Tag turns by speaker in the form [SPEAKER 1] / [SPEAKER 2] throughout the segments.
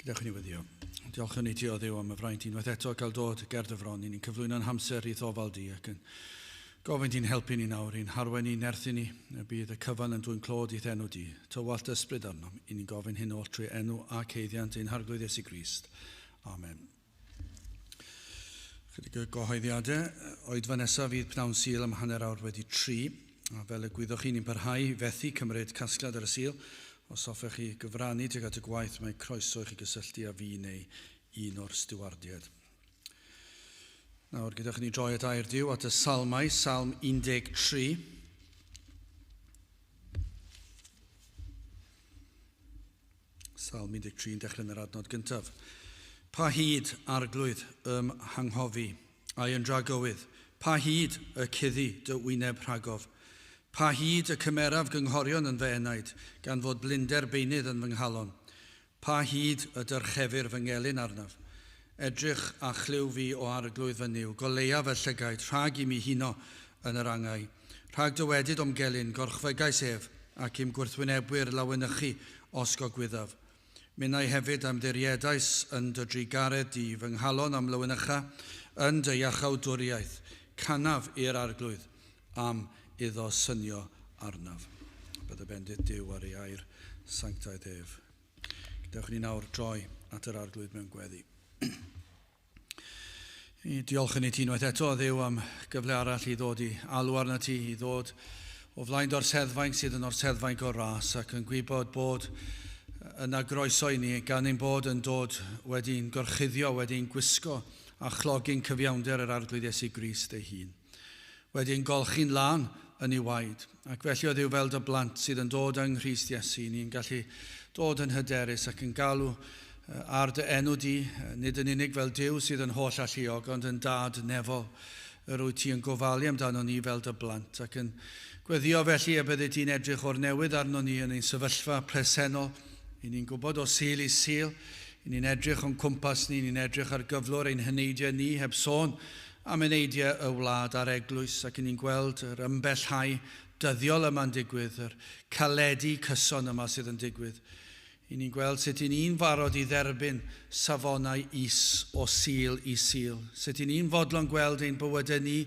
[SPEAKER 1] Gadewch i ni weddio. Diolch yn i ti o Dduw am y fraint unwaith eto cael dod ger dy fron i ni'n cyflwyno'n hamser i'th ofal di ac yn gofyn ti'n helpu ni nawr, i'n harwen ni, nerthu ni, y bydd y cyfan yn dwyn clod i'th enw di. Tywallt ysbryd arnom, i ni'n gofyn hyn oll trwy enw ac haeddiant ein Harglwydd Iesu Grist. Amen. Chydig o gyhoeddiadau. Oedfa nesaf fydd pnawn Sul am 3:30. A fel y gwyddoch chi, ni'n parhau i fethu cymryd casgliad ar y Sul. Os hoffech chi gyfrannu tuag at y gwaith, mae croeso i chi gysylltu â fi neu un o'r stiwardiaid. Nawr, gyda ni droi at air Duw, at y Salmau, Salm 13. Salm 13 yn dechrau yn yr adnod gyntaf. Pa hyd, arglwydd, ym hanghofi, a'i yn dragywydd? Pa hyd y cuddi dy wyneb rhagof? Pa hyd y cymeraf gynghorion yn fy enaid, gan fod blinder beunydd yn fy nghalon? Pa hyd y dyrchefir fy ngelyn arnaf? Edrych a chlyw fi, o arglwydd fy Nuw, goleuaf fy llygaid rhag i mi huno yn yr angau. Rhag dywedyd o'm gelyn, gorchfygais ef, ac i'm gwrthwynebwyr lawenychu os gogwyddaf. Minnau hefyd a'm ddiriedais yn dy drugaredd di, fy nghalon a'm lawenycha yn dy iachawdwriaeth. Canaf i'r Arglwydd am iddo synio arnaf. Bydde bendith Duw ar ei air sanctaidd ef. Gadewch i ni nawr droi at yr Arglwydd mewn gweddi. I diolch yn i ti unwaith eto, Dduw, am gyfle arall i ddod i alw arna ti, i ddod o flaen dy orseddfainc sydd yn orseddfainc o ras ac yn gwybod bod yna groeso i ni gan ein bod yn dod wedi'n gorchuddio, wedi'n gwisgo a chlogyn cyfiawnder yr Arglwydd Iesu Grist ei hun. Wedi'n golchi'n lân yn ei waed. Ac felly o Dduw fel dy blant sydd yn dod yng Nghrist Iesu, ni'n gallu dod yn hyderus ac yn galw ar dy enw di, nid yn unig fel Duw sydd yn holl alluog, ond yn dad nefol. Yr wyt ti yn gofalu amdano ni fel dy blant, ac yn gweddio felly y byddi di'n edrych o'r newydd arno ni yn ein sefyllfa presennol. I ni'n gwybod o Sul i Sul, i ni'n edrych o'n cwmpas ni, ni'n edrych ar gyflwr ein heneidiau ni, heb sôn am eneidiau y wlad a'r eglwys, ac i ni'n gweld yr ymbellhau dyddiol yma'n digwydd, yr caledu cyson yma sydd yn digwydd. I ni'n gweld sut i ni'n farod i dderbyn safonau is o Sul i Sul, sut i ni'n fodlon gweld ein bywydau ni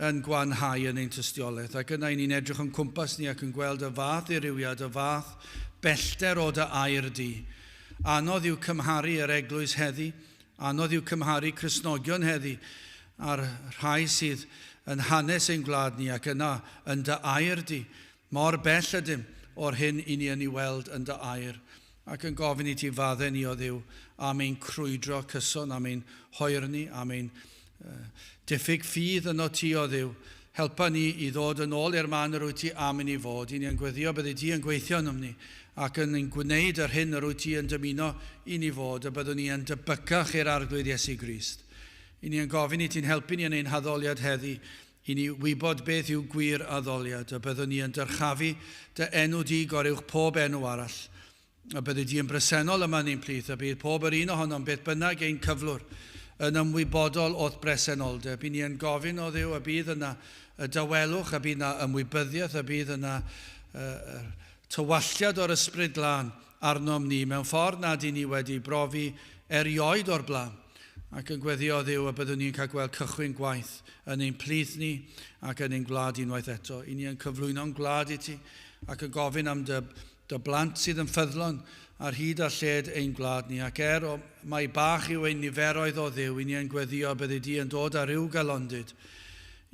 [SPEAKER 1] yn gwanhau yn ein tystiolaeth, ac yna i ni'n edrych o'n cwmpas ni ac yn gweld y fath ddirywiad, y fath bellter o dy air di. Anodd yw cymharu yr eglwys heddi, Anodd yw cymharu Cristnogion heddi â'r rhai sydd yn hanes ein gwlad ni ac yna yn dy air di. Mor bell ydym o'r hyn i ni yn ei weld yn dy air, ac yn gofyn i ti faddau ni, o Dduw, am ein crwydro cyson, am ein hoerni, am ein diffyg ffydd yno ti, o Dduw. Helpa ni i ddod yn ôl i'r man yr wyt ti am i ni fod. I ni yn gweddio byddi di yn gweithio ynom ni ac yn ein gwneud yr hyn yr wyt ti yn dymuno i ni fod, y byddwn ni yn debycach i'r Arglwydd Iesu Grist. I ni yn gofyn i ti'n helpu ni yn ein haddoliad heddi, i ni wybod beth yw gwir addoliad, y byddwn ni yn dyrchafu dy enw di goruwch pob enw arall, y byddi di yn bresennol yma yn ein plith, a bydd pob yr un ohonom, beth bynnag ein cyflwr, yn ymwybodol o'th bresenoldeb. I ni yn gofyn o Dduw y bydd yna y dawelwch, y bydd yna ymwybyddiaeth, y bydd yna uh, tywalltiad o'r Ysbryd Glân arnom ni mewn ffordd nad i ni wedi brofi erioed o'r blaen. Ac yn gweddio Dduw y byddwn ni'n cael gweld cychwyn gwaith yn ein plith ni ac yn ein gwlad unwaith eto. I ni yn cyflwyno'n gwlad i ti ac yn gofyn am dy Dy blant sydd yn ffyddlon ar hyd a lled ein gwlad ni, ac er o, mai bach yw ein niferoedd o Dduw, i ni yn gweddio byddi di yn dod â rhyw galondid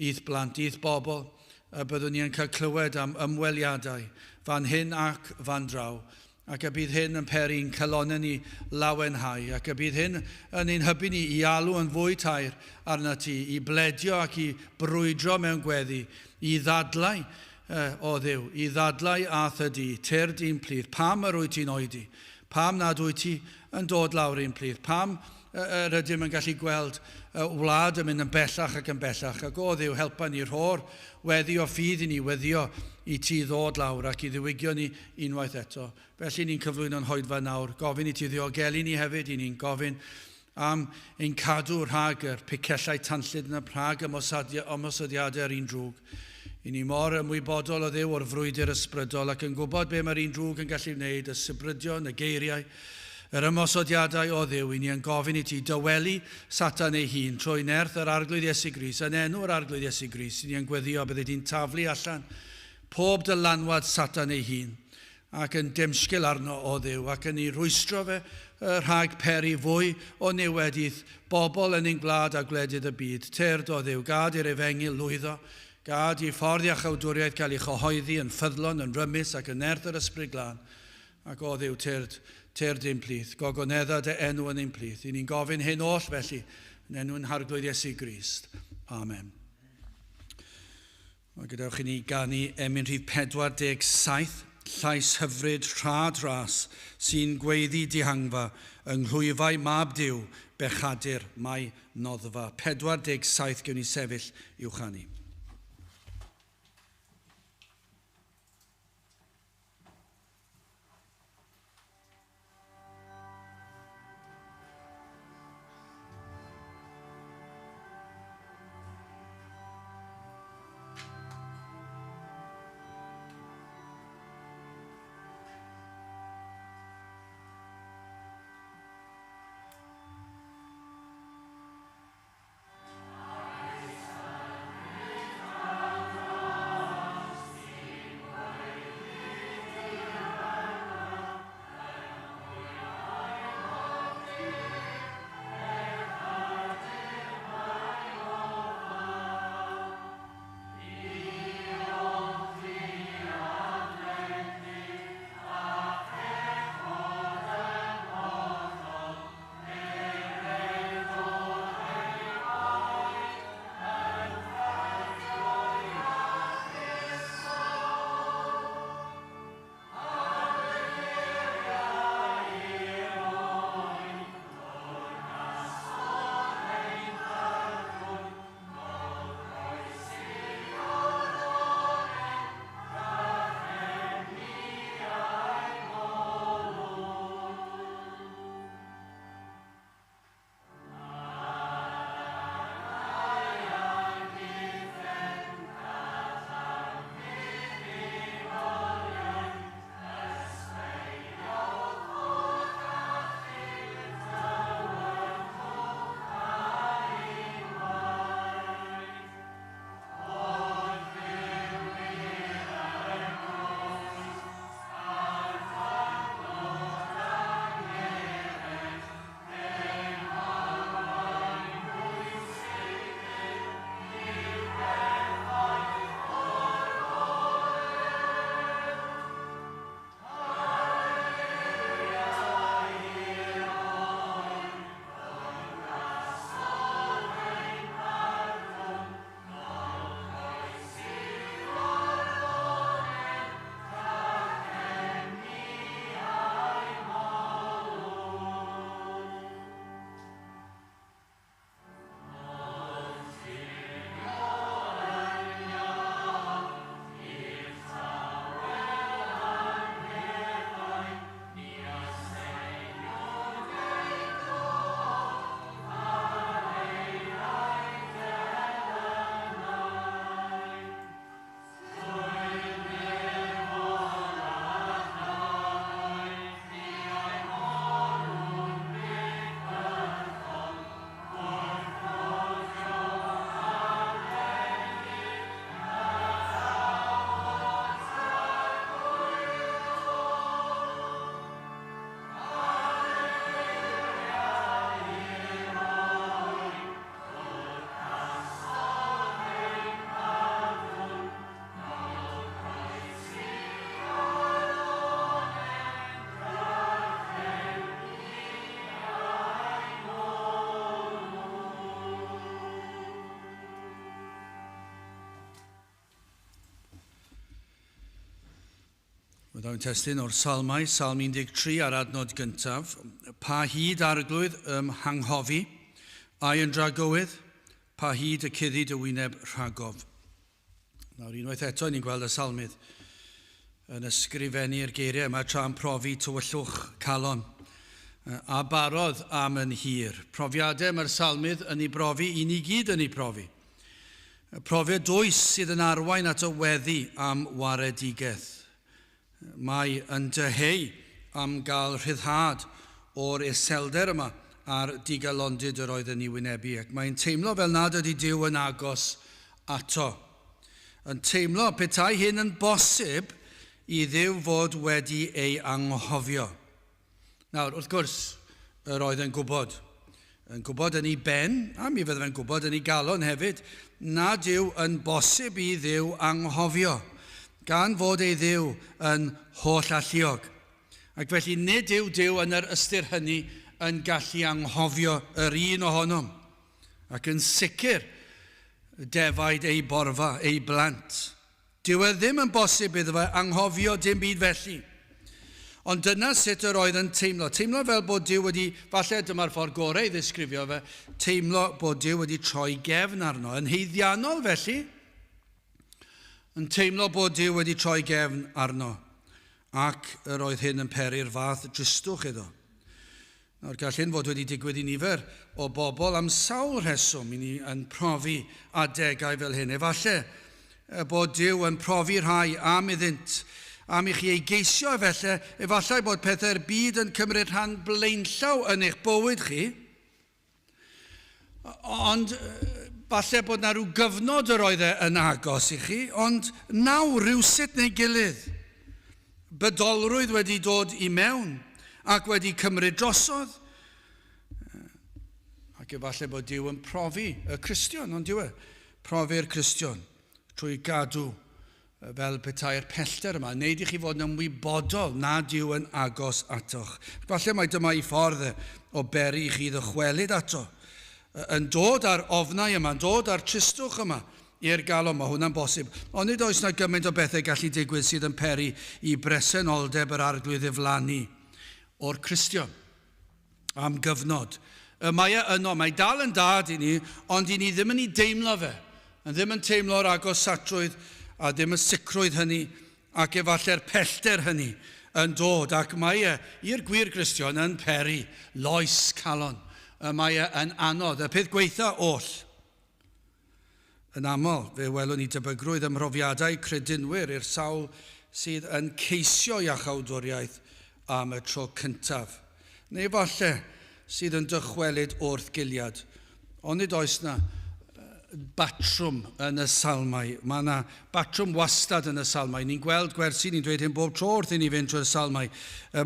[SPEAKER 1] i'th blant, i'th bobl, y byddwn ni yn cael clywed am ymweliadau, fan hyn ac fan draw, ac y bydd hyn yn peri i'n calonnau ni lawenhau, ac y bydd hyn yn ein hybu ni i alw yn fwy taer arnat ti, i bledio ac i brwydro mewn gweddi, i ddadlau O Dduw, i ddadlau â thy di, tyrd i'n plith. Pam yr wyt ti'n oedi? Pam nad wyt ti yn dod lawr i'n plith? Pam yr ydym yn gallu gweld y wlad yn mynd yn bellach ac yn bellach? Ac o Dduw, helpa ni, rho'r weddi o ffydd i ni weddio i ti ddod lawr ac i ddiwygio ni unwaith eto. Felly ni'n cyflwyno'n hoedfa nawr, gofyn i ti ddiogelu ni hefyd, i ni'n gofyn am ein cadw rhag yr picellau tanllyd yna, rhag ymosodiadau yr un drwg. I ni mor ymwybodol o Dduw o'r frwydr ysbrydol ac yn gwybod be mae'r un drwg yn gallu wneud, y sibrydion, y geiriau, Yr ymosodiadau o Dduw, i ni yn gofyn i ti dywelu Satan ei hun trwy nerth yr Arglwydd Iesu Grist, yn enw yr Arglwydd Iesu Grist, i ni yn gweddio byddi di'n taflu allan pob dylanwad Satan ei hun ac yn dimsgil arno o Dduw ac yn ei rwystro fe rhag peri fwy o niwed i'th bobl yn ein gwlad a gwledydd y byd. Tyrd o Dduw, gad i'r efengyl lwyddo, gad i ffordd iachawdwriaeth gael ei chyhoeddi yn ffyddlon, yn rymus ac yn nerth yr Ysbryd Glân. Ac o Dduw, tyrd, tyrd ein plith, gogonedda dy enw yn ein plith. I ni'n gofyn hyn oll felly, yn enw'n Harglwydd Iesu Grist. Amen. Wel, gadewch i ni ganu emyn rhif 47, llais hyfryd rhad ras sy'n gweiddi dihangfa yng nghlwyfau mab Duw, bechadur, mae noddfa. 47 gewn ni sefyll i'w chanu. Byddai'n testun o'r Salmau, Salm 13 a'r adnod gyntaf. Pa hyd arglwydd ym hanghofi, a'i yn dragywydd, pa hyd y cuddi dy wyneb rhagof. Nawr, unwaith eto, ni'n gweld y salmydd yn ysgrifennu'r geiriau yma tra'n profi tywyllwch calon. A barodd am yn hir. Profiadau mae'r salmydd yn ei brofi, i ni gyd yn ei profi. Profiad dwys sydd yn arwain at y weddi am waredigaeth. Mae yn dyheu am gael rhyddhad o'r iselder yma a'r digalondid yr oedd yn ei wynebu, ac mae'n teimlo fel nad ydy Duw yn agos ato. Yn teimlo petai hyn yn bosib i Dduw fod wedi ei anghofio. Nawr, wrth gwrs, yr oedd yn gwybod, yn gwybod yn ei ben, a mi fydde fe'n gwybod yn ei galon hefyd, nad yw yn bosib i Dduw anghofio, gan fod ei Dduw yn holl alluog. Ac felly nid yw Duw yn yr ystyr hynny yn gallu anghofio yr un ohonom, ac yn sicr defaid ei borfa, ei blant. Dyw e ddim yn bosib iddo fe anghofio dim byd felly. Ond dyna sut yr oedd yn teimlo. Teimlo fel bod Duw wedi, falle dyma'r ffordd gorau i ddisgrifio fe, teimlo bod Duw wedi troi gefn arno. Yn haeddiannol felly, yn teimlo bod Duw wedi troi gefn arno. Ac yr oedd hyn yn peri'r fath dristwch iddo. Nawr, gall hyn fod wedi digwydd i nifer o bobl am sawl rheswm i ni yn profi adegau fel hyn. Efallai bod Duw yn profi rhai am iddynt, am i chi ei geisio efallai, efallai bod pethau'r byd yn cymryd rhan blaenllaw yn eich bywyd chi, ond falle bod na rhyw gyfnod yr oedd e yn agos i chi, ond nawr rhywsut neu gilydd, bydolrwydd wedi dod i mewn ac wedi cymryd drosodd. Ac efallai bod Duw yn profi y Cristion, ond dyw e? Profi'r Cristion trwy gadw fel petai'r pellter yma, wneud i chi fod yn ymwybodol nad yw yn agos atoch. Falle mai dyma ei ffordd e o beri i chi ddychwelyd ato, yn dod â'r ofnau yma, yn dod â'r tristwch yma i'r galon, mae hwnna'n bosib. Ond nid oes na gymaint o bethau gallu digwydd sydd yn peri i bresenoldeb yr Arglwydd ddiflannu o'r Cristion am gyfnod. Y mae e yno, mae dal yn dad i ni, ond i ni ddim yn ei deimlo fe. Yn ddim yn teimlo'r agosatrwydd a ddim y sicrwydd hynny ac efallai'r pellter hynny yn dod ac mae e i'r gwir Gristion yn peri loes calon. Y mae e yn anodd. Y peth gweitha oll. Yn aml, fe welwn ni debygrwydd ym mhrofiadau credinwyr i'r sawl sydd yn ceisio iachawdwriaeth am y tro cyntaf, neu falle sydd yn dychwelyd wrth giliad. Ond nid oes na batrwm yn y salmau. Mae yna batrwm wastad yn y salmau. Ni'n gweld gwersi, ni'n dweud hyn bob tro wrth i ni fynd trwy'r salmau.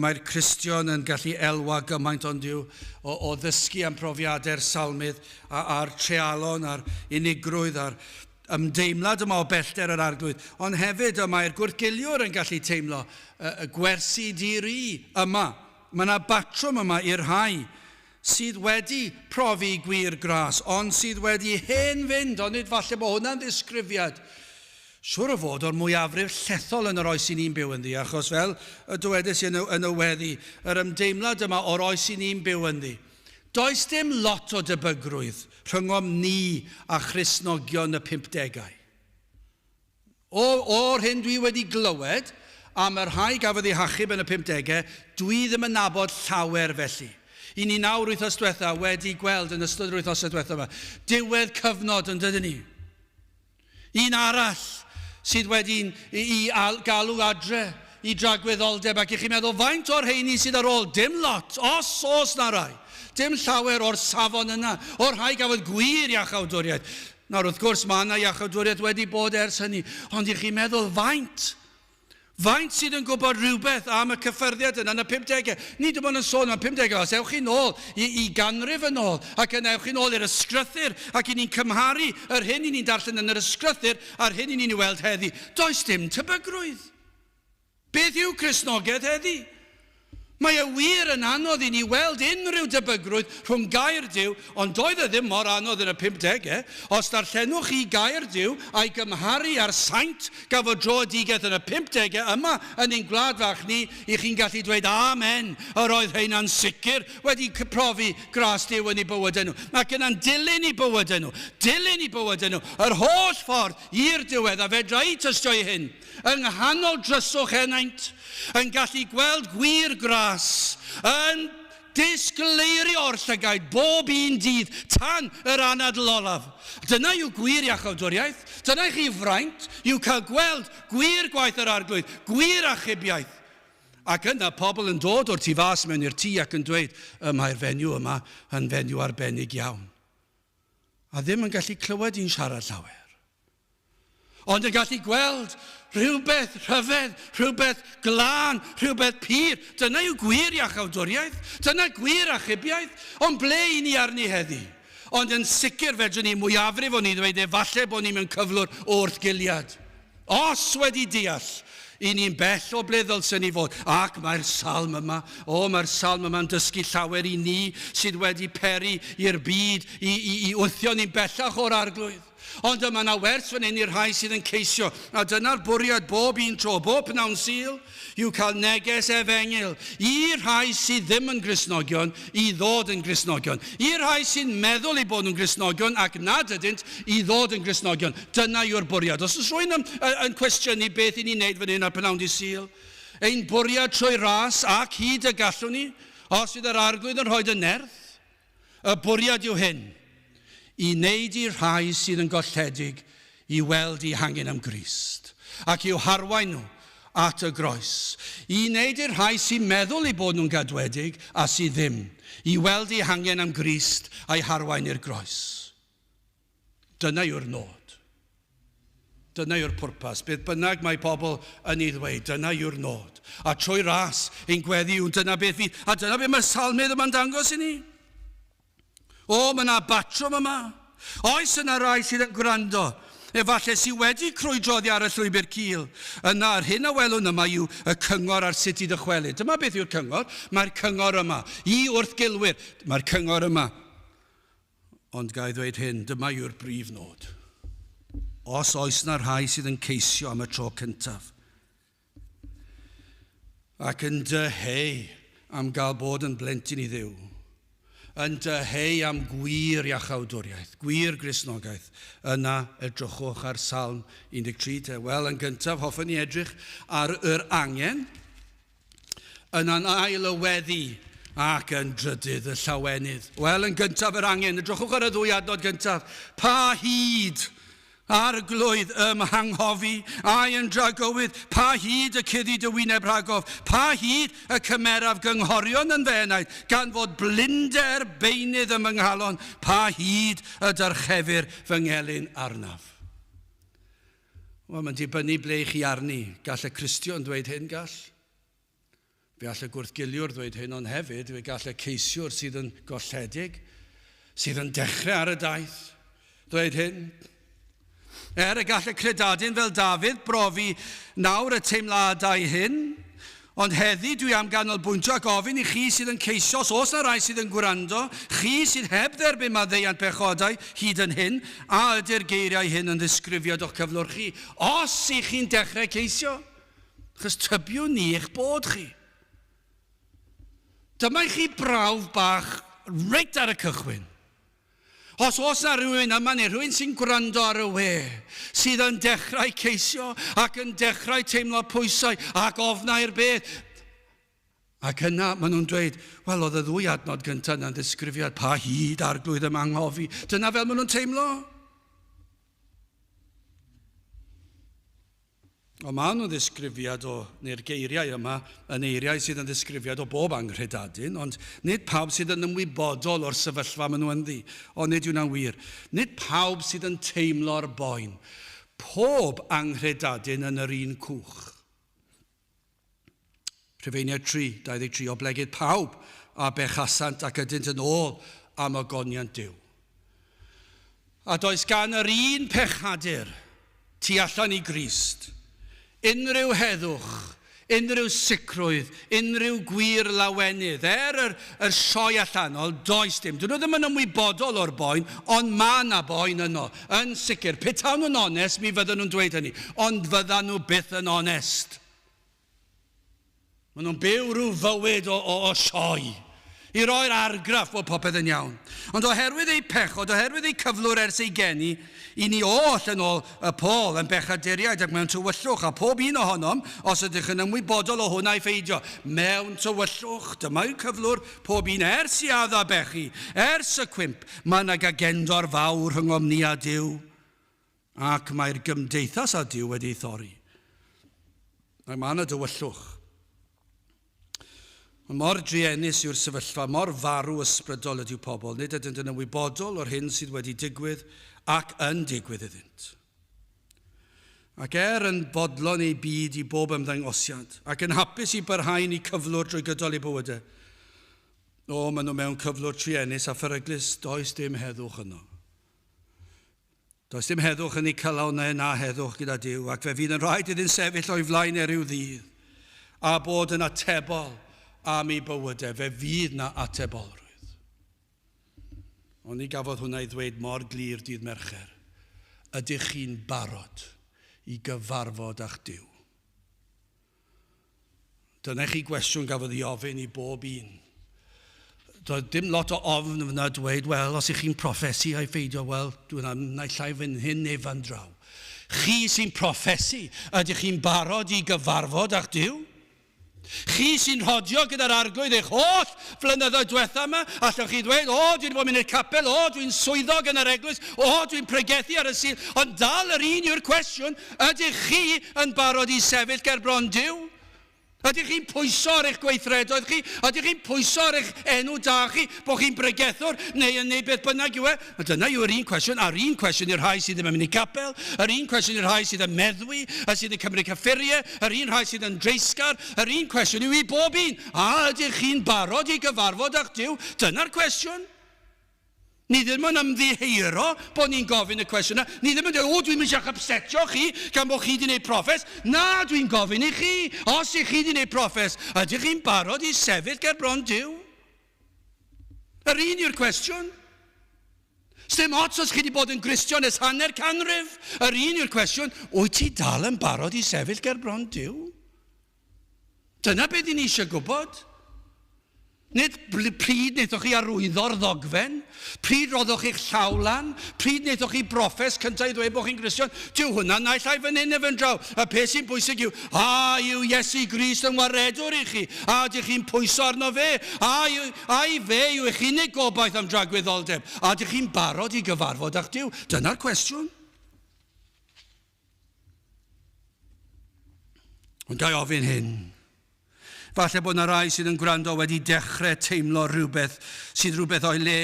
[SPEAKER 1] Mae'r Cristion yn gallu elwa gymaint ond yw o, o ddysgu am profiadau'r salmydd a'r treialon a'r unigrwydd a'r ymdeimlad yma o bellter yr arglwydd. Ond hefyd y mae'r gwrthgiliwr yn gallu teimlo y gwersi di-ri yma. Mae yna batrwm yma i'r rhai sydd wedi profi gwir gras, ond sydd wedi hen fynd, ond nid falle bod hwnna'n ddisgrifiad siwr o fod o'r mwyafrif llethol yn yr oes i ni'n byw ynddi, achos fel y dywedais i yn y, yn y weddi, yr ymdeimlad yma o'r oes i ni'n byw ynddi. Does dim lot o debygrwydd rhyngom ni a Christnogion y pumpdegau. O, o'r hyn dwi wedi glywed am y rhai gafodd eu hachub yn y pumpdegau, dwi ddim yn nabod llawer felly. I ni nawr wythnos diwetha wedi gweld yn ystod yr wythnosau diwetha yma, diwedd cyfnod yn dydyn ni. Un arall sydd wedi'n i, i galw adre i dragwyddoldeb ac i chi'n meddwl faint o'r rheini sydd ar ôl? Dim lot, os oes na rai. Dim llawer o'r safon yna, o'r rhai gafodd gwir iachawdwriaeth. Nawr wrth gwrs mae yna iachawdwriaeth wedi bod ers hynny, ond i chi'n meddwl faint Faint sydd yn gwybod rhywbeth am y cyffyrddiad yna yn y 50au? Nid dim ond yn sôn am 50au, os ewch chi'n ôl i, i ganrif yn ôl, ac yna ewch chi'n ôl i'r ysgrythur, ac i ni'n cymharu yr hyn i ni'n darllen yn yr ysgrythur a'r hyn i ni'n ei weld heddi, does dim tebygrwydd. Beth yw Cristnogaeth heddi? Mae e wir yn anodd i ni weld unrhyw debygrwydd rhwng gair Duw, ond doedd e ddim mor anodd yn y 50au. Os darllenwch chi gair Duw a'i gymharu â'r saint gafodd dröedigaeth yn y 50au yma yn ein gwlad fach ni, i chi'n gallu dweud Amen, yr oedd rheina'n sicr wedi profi gras Duw yn eu bywydau nhw, ac yna'n dilyn eu bywydau nhw, dilyn eu bywydau nhw, yr holl ffordd i'r diwedd, a fedra i tystio i hyn. Yng nghanol dryswch enaint, yn gallu gweld gwir gras, yn disgleirio'r llygaid bob un dydd tan yr anadl olaf. Dyna yw gwir iachawdwriaeth. Dyna i chi fraint, yw cael gweld gwir gwaith yr Arglwydd, gwir achubiaeth. Ac yna pobl yn dod o'r tu fas mewn i'r tŷ ac yn dweud, y mae'r fenyw yma yn fenyw arbennig iawn. A ddim yn gallu clywed hi'n siarad llawer. Ond yn gallu gweld rhywbeth rhyfedd, rhywbeth glân, rhywbeth pur. Dyna yw gwir iachawdwriaeth. Dyna gwir achubiaeth. Ond ble i ni arni heddi? Ond yn sicr fedrwn ni mwyafrif o'n ni ddweud efallai bod ni mewn cyflwr o wrthgiliad. Os wedi deall, i ni'n bell o ble ddylsen ni fod. Ac mae'r salm yma, o, mae'r salm yma'n dysgu llawer i ni sydd wedi peri i'r byd i, i, i wthio ni'n bellach o'r arglwydd. Ond yma yna wers fan hyn i'r rhai sydd yn ceisio, a dyna'r bwriad bob un tro, bob pnawn Sul, yw cael neges efengyl i'r rhai sydd ddim yn Gristnogion i ddod yn Gristnogion, i'r rhai sy'n meddwl eu bod nhw'n Gristnogion ac nad ydynt i ddod yn Gristnogion. Dyna yw'r bwriad. Os oes rhywun yn, yn cwestiynu beth i ni'n neud fan hyn ar pnawn dydd Sul, ein bwriad trwy ras ac hyd y gallwn ni, os fydd yr Arglwydd yn rhoi dy nerth, Y bwriad yw hyn, i wneud i'r rhai sydd yn golledig i weld eu hangen am Grist, ac i'w harwain nhw at y groes. I wneud i'r rhai sy'n meddwl eu bod nhw'n gadwedig a sydd ddim, i weld eu hangen am Grist a'i harwain i'r groes. Dyna yw'r nod. Dyna yw'r pwrpas. Beth bynnag mae pobl yn ei ddweud, dyna yw'r nod. A trwy ras ein gweddi yw dyna beth fydd. A dyna beth mae'r salmydd yma'n dangos i ni. O, mae yna batrwm yma. Oes yna rai sydd yn gwrando, efallai sydd wedi crwydro oddi ar y llwybr cul. Yna, yr hyn a welwn yma yw y cyngor ar sut i ddychwelyd. Dyma beth yw'r cyngor. Mae'r cyngor yma. I wrthgilwyr, mae'r cyngor yma. Ond ga i ddweud hyn, dyma yw'r brif nod. Os oes na rhai sydd yn ceisio am y tro cyntaf, ac yn dyheu am gael bod yn blentyn i Dduw, yn dyheu am gwir iachawdwriaeth, gwir Gristnogaeth, yna edrychwch ar Salm 13 te. Wel, yn gyntaf, hoffwn i edrych ar yr angen, Yna'n ail y weddi ac yn drydydd y llawenydd. Wel, yn gyntaf yr angen. Edrychwch ar y ddwy adnod gyntaf. Pa hyd arglwydd ym hanghofi, ai yn dragywydd, pa hyd y cuddi dy wyneb rhagof, pa hyd y cymeraf gynghorion yn fy enaid, gan fod blinder beunydd ym nghalon, pa hyd y dyrchefir fy ngelyn arnaf. Wel, mae'n dibynnu ble i chi arni. Gall y Cristion ddweud hyn, gall. Fe all y gwrthgiliwr ddweud hyn, ond hefyd fe gall y ceisiwr sydd yn golledig, sydd yn dechrau ar y daith, ddweud hyn. Er y gall y credadun fel Dafydd brofi nawr y teimladau hyn, Ond heddi dwi am ganolbwyntio ac ofyn i chi sydd yn ceisio, os oes 'na rai sydd yn gwrando, chi sydd heb dderbyn maddeuant pechodau hyd yn hyn, a ydy'r geiriau hyn yn ddisgrifiad o'ch cyflwr chi, os i chi'n dechrau ceisio? Achos tybiwn ni eich bod chi. Dyma i chi brawf bach reit ar y cychwyn. Os oes 'na rhywun yma neu rhywun sy'n gwrando ar y we sydd yn dechrau ceisio ac yn dechrau teimlo pwysau ac ofnau'r beth, ac yna maen nhw'n dweud, wel, oedd y ddwy adnod gyntaf yna'n ddisgrifiad pa hyd arglwydd ym anghofi. Dyna fel maen nhw'n teimlo. Ond maen nhw'n ddisgrifiad o, neu'r geiriau yma, yn eiriau sydd yn ddisgrifiad o bob anghredadun, ond nid pawb sydd yn ymwybodol o'r sefyllfa maen nhw ynddi. Ond nid yw'n wir. Nid pawb sydd yn teimlo'r boen. Pob anghredadun yn yr un cwch. Rhufeiniaid 3, 23, oblegid pawb a bechasant ac ydynt yn ôl am ogoniant Duw. A does gan yr un pechadur tu allan i Grist unrhyw heddwch, unrhyw sicrwydd, unrhyw gwir lawenydd. Er yr, yr sioe allanol, does dim. Dyn nhw ddim yn ymwybodol o'r boen, ond mae yna boen yno, yn sicr. Petawn nhw'n onest, mi fydden nhw'n dweud hynny, ond fyddan nhw byth yn onest. Maen nhw'n byw rhyw fywyd o, o, o sioe i roi'r argraff bod popeth yn iawn. Ond oherwydd eu pechod, oherwydd eu cyflwr ers eu geni, i ni oll yn ôl y Paul yn bechaduriaid ac mewn tywyllwch, a pob un ohonom, os ydych yn ymwybodol o hwn a'i pheidio, mewn tywyllwch, dyma yw cyflwr pob un ers i adda bechu, ers y cwymp, mae yna gagendor fawr rhyngom ni a Duw. Ac mae'r gymdeithas â Duw wedi ei thorri. Ac mae yna dywyllwch. Mae mor druenus yw'r sefyllfa, mor farw ysbrydol ydyw pobl, nid ydynt yn ymwybodol o'r hyn sydd wedi digwydd ac yn digwydd iddynt. Ac er yn fodlon eu byd i bob ymddangosiad, ac yn hapus i barhau'n eu cyflwr drwy gydol eu bywydau, o, maen nhw mewn cyflwr truenus a pheryglus, does dim heddwch yno. Does dim heddwch yn eu calonnau na heddwch gyda Duw, ac fe fydd yn rhaid iddynt sefyll o'i flaen e ryw ddydd, a bod yn atebol am eu bywydau. Fe fydd na atebolrwydd. Ond ni gafodd hwnna ei ddweud mor glir dydd Mercher. Ydych chi'n barod i gyfarfod â'ch Duw? Dyna chi gwestiwn gafodd ei ofyn i bob un. Doedd dim lot o ofn fyna dweud, wel, os ych chi'n proffesu a'i pheidio, wel, dwi'n am naill ai fan hyn neu fan draw. Chi sy'n proffesu, ydych chi'n barod i gyfarfod â'ch Duw? Chi sy'n rhodio gyda'r Arglwydd eich holl flynyddoedd diwetha yma, allwch chi ddweud, o, dwi wedi bod yn mynd i'r capel, o, dwi'n swyddog yn yr eglwys, o, dwi'n pregethu ar y Sul, ond dal yr un yw'r cwestiwn, Ydych chi yn barod i sefyll ger bron Duw? Ydych chi'n pwyso ar eich gweithredoedd chi? Ydych chi'n pwyso ar eich enw da chi, bod chi'n bregethwr neu yn neud beth bynnag yw e? A dyna yw'r un cwestiwn, a'r un cwestiwn i'r rhai sydd ddim yn mynd i gapel, yr un cwestiwn i'r rhai sydd yn meddwi, y sydd yn cymryd cyffuriau, yr un rhai sydd yn dreisgar, yr un cwestiwn yw i bob un. A ydych chi'n barod i gyfarfod â'ch Duw? Dyna'r cwestiwn. Ni ddim yn ymddiheuro bod ni'n gofyn y cwestiwn yna. Ni ddim yn dweud, o, dwi'm eisiau'ch ypsetio chi gan bod chi wedi gwneud proffes. Na, dwi'n gofyn i chi, os ych chi wedi gwneud proffes, ydych chi'n barod i sefyll ger bron Duw? Yr un yw'r cwestiwn. Sdim ots os chi wedi bod yn Gristion ers hanner canrif. Yr un yw'r cwestiwn, wyt ti dal yn barod i sefyll ger bron Duw? Dyna beth i ni eisiau gwybod. Nid pryd wnaethoch chi arwyddo'r ddogfen, pryd roddoch chi'ch llaw lan, pryd wnaethoch chi broffes cyntaf i ddweud bod chi'n Gristion. Dyw hwnna naill ai fan hyn neu fan draw. Y peth sy'n bwysig yw, a yw Iesu Grist yn waredwr i chi? A ydych chi'n pwyso arno fe? A yw, ai fe yw eich unig gobaith am dragwyddoldeb? A ydych chi'n barod i gyfarfod â'ch Duw? Dyna'r cwestiwn. Ond ga i ofyn hyn. Falle bod yna rai sydd yn gwrando wedi dechrau teimlo rhywbeth sydd rhywbeth o'i le.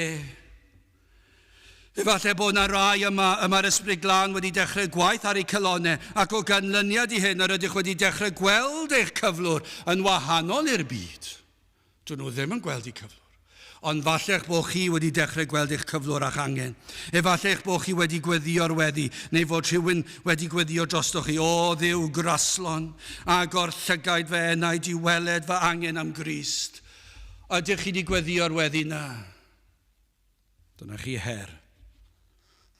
[SPEAKER 1] Efallai bod yna rai yma y mae'r Ysbryd Glân wedi dechrau gwaith ar eu calonnau ac o ganlyniad i hyn yr ydych wedi dechrau gweld eich cyflwr yn wahanol i'r byd. Dyn nhw ddim yn gweld eu cyflwr. Ond falle eich bod chi wedi dechrau gweld eich cyflwr a'ch angen. Efallai eich bod chi wedi gweddïo'r weddi, neu fod rhywun wedi gweddïo drostoch chi. O Dduw graslon, agor llygaid fy enaid i weled fy angen am Grist. Ydych chi wedi gweddïo'r weddi 'na? Dyna chi her.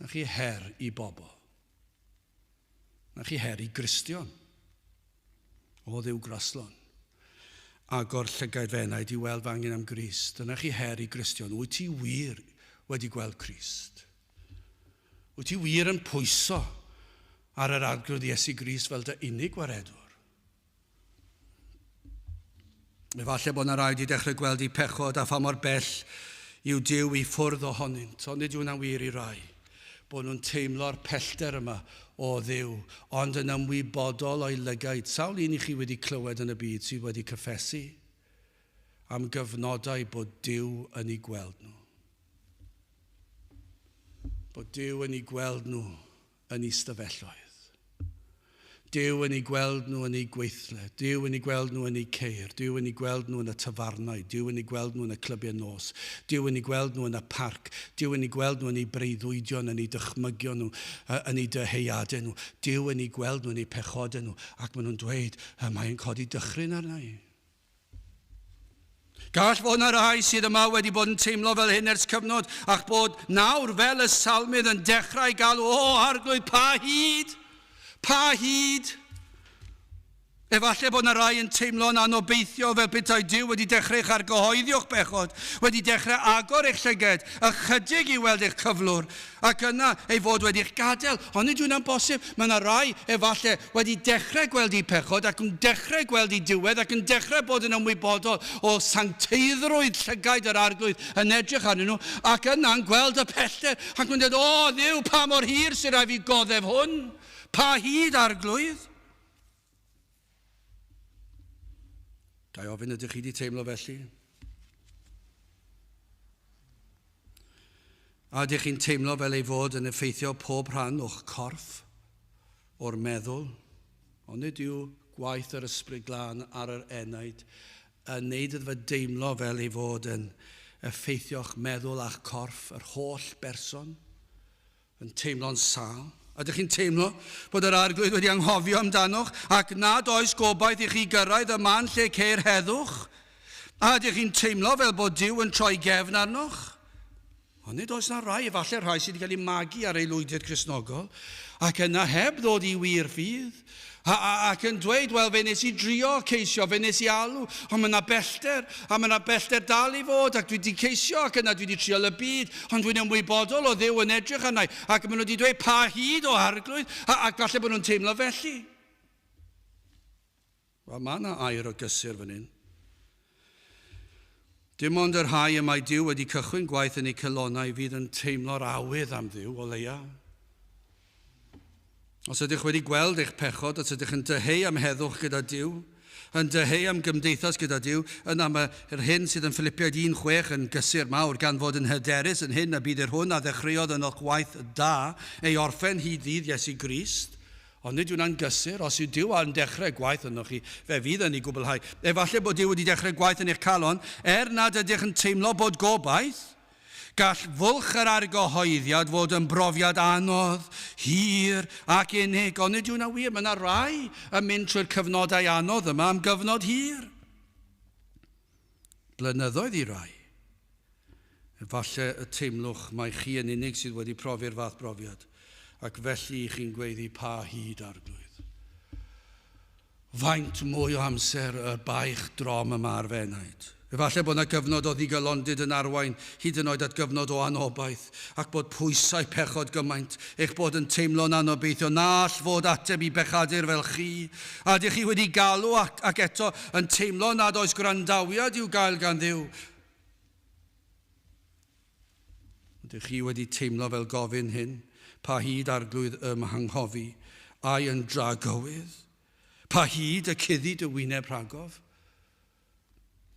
[SPEAKER 1] Dyna chi her i bobl. Dyna chi her i Gristion. O Dduw graslon, agor llygaid fy enaid i weld fy angen am Grist. Dyna chi her i Gristion. Wyt ti wir wedi gweld Crist? Wyt ti wir yn pwyso ar yr Arglwydd Iesu Grist fel dy unig waredwr? Efallai bod yna rai wedi dechrau gweld eu pechod a pha mor bell yw Duw i ffwrdd ohonynt, ond nid yw hwnna'n wir i rai. Bod nhw'n teimlo'r pellter yma o Dduw, ond yn ymwybodol o'i lygaid. Sawl un i chi wedi clywed yn y byd sydd wedi cyffesu am gyfnodau bod Duw yn eu gweld nhw? Bod Duw yn eu gweld nhw yn eu stafelloedd. Duw yn eu gweld nhw yn eu gweithle. Duw yn eu gweld nhw yn eu ceir. Duw yn eu gweld nhw yn y tafarnau. Duw yn eu gweld nhw yn y clybiau nos. Duw yn eu gweld nhw yn y parc. Duw yn eu gweld nhw yn eu breuddwydion, yn eu dychmygion nhw, yn eu dyheuadau nhw. Duw yn eu gweld nhw yn eu pechodau nhw. Ac maen nhw'n dweud, mae'n codi dychryn arna i. Gall fod yna rai sydd yma wedi bod yn teimlo fel hyn ers cyfnod, a'ch bod nawr fel y salmydd yn dechrau galw, O Arglwydd, pa hyd? Pa hyd? Efallai bod yna rai yn teimlo'n anobeithio fel petai Duw wedi dechrau eich argyhoeddi o'ch bechod, wedi dechrau agor eich llyged ychydig i weld eich cyflwr, ac yna ei fod wedi'ch gadael. Ond nid yw'n bosib. Mae yna rai, efallai, wedi dechrau gweld eu pechod ac yn dechrau gweld eu diwedd ac yn dechrau bod yn ymwybodol o sancteiddrwydd llygaid yr Arglwydd yn edrych arnyn nhw ac yna'n gweld y pellter ac yn dweud, O Dduw, pa mor hir sy'n rhaid fi goddef hwn? Pa hyd, Arglwydd? Ga i ofyn ydych chi wedi teimlo felly? A ydych chi'n teimlo fel ei fod yn effeithio pob rhan o'ch corff, o'r meddwl? Ond nid yw gwaith yr Ysbryd Glân ar yr enaid yn neud iddo fe deimlo fel ei fod yn effeithio'ch meddwl a'ch corff, yr holl berson, yn teimlo'n sâl? Ydych chi'n teimlo bod yr Arglwydd wedi anghofio amdanoch ac nad oes gobaith i chi gyrraedd y man lle ceir heddwch? A ydych chi'n teimlo fel bod Duw yn troi gefn arnoch? Ond nid oes na rai, efallai rhai sydd wedi cael eu magu ar aelwydydd Cristnogol, ac yna heb ddod i wir ffydd, a, a, ac yn dweud, wel, fe nes i drio ceisio, fe nes i alw, ond mae yna bellter, a mae yna bellter dal i fod, ac dwi wedi ceisio, ac yna dwi wedi trial y byd, ond dwi'n ymwybodol o Dduw yn edrych arna i, ac maen nhw wedi dweud, pa hyd o arglwydd, a, ac falle bod nhw'n teimlo felly. Wel, mae yna air o gysur fan hyn. Dim ond y rhai y mae Duw wedi cychwyn gwaith yn eu calonnau fydd yn teimlo'r awydd am Dduw, o leia. Os ydych wedi gweld eich pechod, os ydych yn dyheu am heddwch gyda Duw, yn dyheu am gymdeithas gyda Duw, yna mae'r hyn sydd yn Philipiaid 1.6 yn gysur mawr, gan fod yn hyderus yn hyn y bydd yr hwn a ddechreuodd yn o'ch waith da ei orffen hyd ddydd Iesu Grist. Ond nid yw'n gysur, os yw Duw yn dechrau gwaith ynoch chi, fe fydd yn ei gwblhau. Efallai bod Duw wedi dechrau gwaith yn eich calon, er nad ydych yn teimlo bod gobaith. Gall fwlch yr argyhoeddiad fod yn brofiad anodd, hir ac unig, ond nid yw'n wir. Mae yna rai yn mynd trwy'r cyfnodau anodd yma am gyfnod hir. Blynyddoedd i rai. Efallai y teimlwch mai chi yn unig sydd wedi profi'r fath brofiad, ac felly i chi'n gweiddi pa hyd, Arglwydd? Faint mwy o amser y baich drom yma ar fy enaid? Efallai bod yna gyfnod o ddigalondid yn arwain hyd yn oed at gyfnod o anobaith, ac bod pwysau pechod gymaint eich bod yn teimlo'n anobeithio na all fod ateb i bechadur fel chi, a ydych chi wedi galw ac, ac eto yn teimlo nad oes gwrandawiad i'w gael gan Dduw. Ydych chi wedi teimlo fel gofyn hyn? Pa hyd arglwydd ym mhanghofi, ai yn dragywydd? Pa hyd y cuddi dy wyneb rhagof?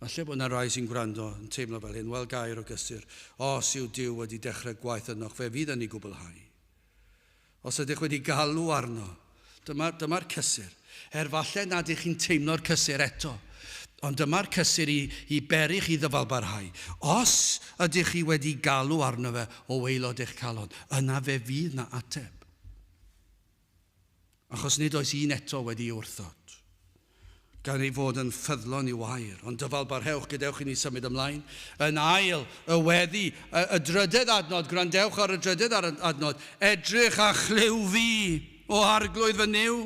[SPEAKER 1] Falle bod yna rai sy'n gwrando yn teimlo fel hyn, wel gair o gysur, os yw Duw wedi dechrau gwaith ynoch, fe fydd yn ei gwblhau. Os ydych wedi galw arno, dyma'r dyma cysur. Er falle nad ych chi'n teimlo'r cysur eto, ond dyma'r cysur i, i beri chi ddyfalbarhau. Os ydych chi wedi galw arno fe o waelod eich calon, yna fe fydd na ateb. Achos nid oes un eto wedi wrthod. Gan ei fod yn ffyddlon i'w air. Ond dyfal barhewch, gadewch i ni symud ymlaen. Yn ail, y weddi, y, y drydedd adnod, gwrandewch ar y drydedd adnod. Edrych a chlyw fi, o arglwydd fy Nuw,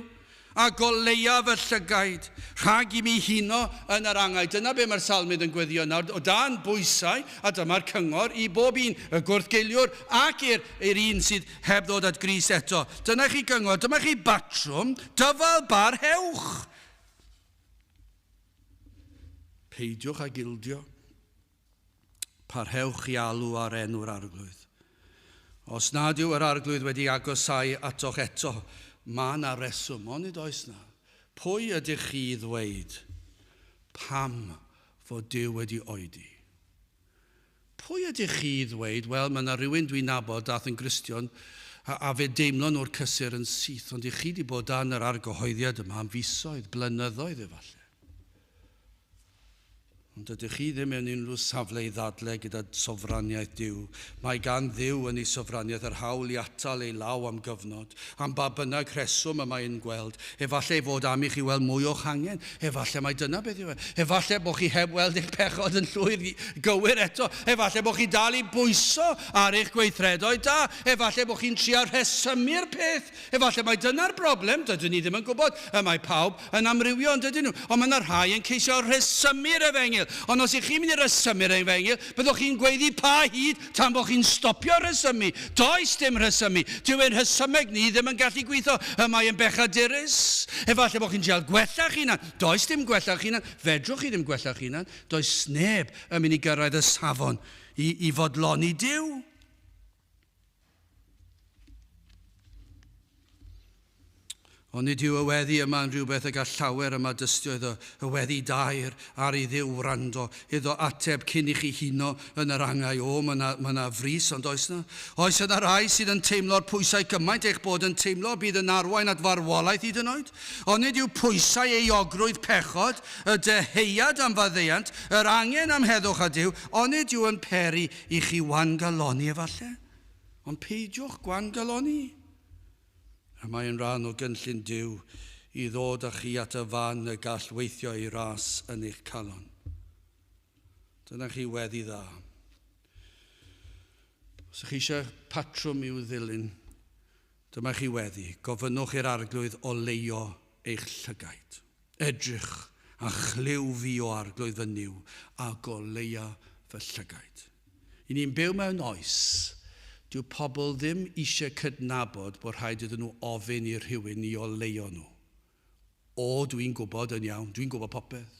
[SPEAKER 1] a goleuaf fy llygaid, rhag i mi huno yn yr angau. Dyna be mae'r salmydd yn gweddio nawr, o dan bwysau, a dyma'r cyngor i bob un, y gwrthgeiliwr ac i'r, i'r un sydd heb ddod at Grist eto. Dyna chi gyngor, dyma chi batrwm, dyfal barhewch. Peidiwch ag ildio. Parhewch i alw ar enw'r Arglwydd. Os nad yw yr Arglwydd wedi agosau atoch eto, mae yna reswm, onid oes na? Pwy ydych chi i ddweud pam fod Duw wedi oedi? Pwy ydych chi i ddweud, wel, mae yna rhywun dwi'n nabod dath yn Gristion, a, a fe deimlon nhw'r cysur yn syth, ond i chi wedi bod dan yr argyhoeddiad yma am fisoedd, blynyddoedd efallai. Ond dydych chi ddim mewn unrhyw safle i ddadle gyda sofraniaeth Duw. Mae gan Dduw yn ei sofraniaeth yr hawl i atal ei law am gyfnod, am ba bynnag rheswm y mae'n gweld. Efallai ei fod am i chi weld mwy o'ch angen. Efallai mai dyna beth yw e. Efallai bod chi heb weld eich pechod yn llwyr gywir eto. Efallai bod chi dal i bwyso ar eich gweithredoedd da. Efallai bod chi'n trio rhesymu'r peth. Efallai mai dyna'r broblem, dydyn ni ddim yn gwybod. Y mae pawb yn amrywio, yn dydyn nhw? Ond mae yna rhai yn ceisio rhesymu'r efengyl. Ond os ych chi'n mynd i resymu'r efengyl, byddwch chi'n gweiddi pa hyd tan bod chi'n stopio rhesymu. Does dim rhesymu. Dyw ein rhesymeg ni ddim yn gallu gweithio. Y mae yn bechadurus. Efallai bod chi'n trial gwella'ch hunan. Does dim gwella'ch hunan. Fedrwch chi ddim gwella'ch hunan. Does neb yn mynd i gyrraedd y safon i, i fodloni Duw. Ond nid yw y weddi yma yn rhywbeth y gall llawer yma dystio iddo, y weddi daer ar i Dduw wrando, iddo ateb cyn i chi huno yn yr angau. O, mae yna, mae yna frys, ond oes yna? Oes yna rai sydd yn teimlo'r pwysau gymaint eich bod yn teimlo bydd yn arwain at farwolaeth hyd yn oed? Ond nid yw pwysau euogrwydd pechod, y dyheuad am faddeuant, yr angen am heddwch â Duw, onid yw yn peri i chi wan-galonni efallai? Ond peidiwch gwan-galonni. A mae yn rhan o gynllun Duw i ddod â chi at y fan y gall weithio ei ras yn eich calon. Dyna chi weddi dda. Os ydych chi eisiau patrwm i'w ddilyn, dyma chi weddi. Gofynnwch i'r Arglwydd oleuo eich llygaid. Edrych a chlyw fi o Arglwydd fy Nuw, a goleua fy llygaid. I ni'n byw mewn oes, dyw pobl ddim eisiau cydnabod bod rhaid iddyn nhw ofyn i rhywun i oleuo nhw. O, dwi'n gwybod yn iawn, dwi'n gwybod popeth.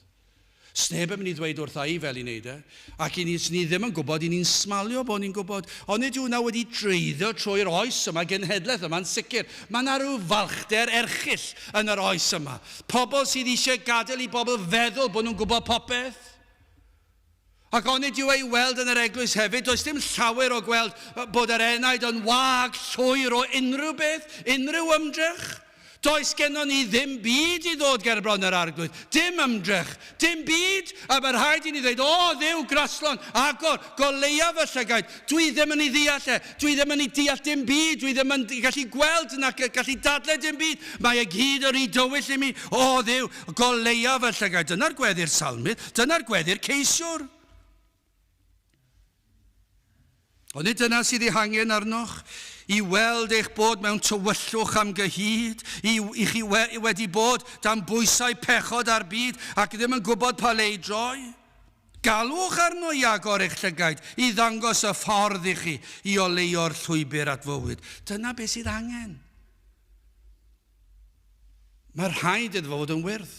[SPEAKER 1] Sneb yn mynd i ddweud wrtha i fel i wneud e. Ac i ni, ni ddim yn gwybod, i ni'n smalio bod ni'n gwybod. Ond nid yw hwnna wedi dreiddio trwy'r oes yma, genhedlaeth yma'n sicr. Mae yna rhyw falchder erchyll yn yr oes yma. Pobl sydd eisiau gadael i bobl feddwl bod nhw'n gwybod popeth. Ac onid yw ei weld yn yr eglwys hefyd, does dim llawer o gweld bod yr enaid yn wag llwyr o unrhyw beth, unrhyw ymdrech. Does gennon ni ddim byd i ddod gerbron yr Arglwydd, dim ymdrech, dim byd, a mae rhaid i ni ddweud, O, Dduw graslon, agor, goleua fy llygaid, dwi ddim yn ei ddeall e, dwi ddim yn ei deall dim byd, dwi ddim yn gallu gweld nac gallu dadle dim byd, mae e gyd yn rhy dywyll i mi, O, Dduw, goleua fy llygaid. Dyna'r gweddi'r salmydd, dyna'r gweddi'r ceisiwr. Ond nid dyna sydd ei hangen arnoch, i weld eich bod mewn tywyllwch am gyhyd, i, i chi we, wedi bod dan bwysau pechod a'r byd ac ddim yn gwybod pa le i droi. Galwch arno i agor eich llygaid, i ddangos y ffordd i chi, i oleuo'r llwybr at fywyd. Dyna beth sydd angen. Mae rhaid iddo fod yn wyrth.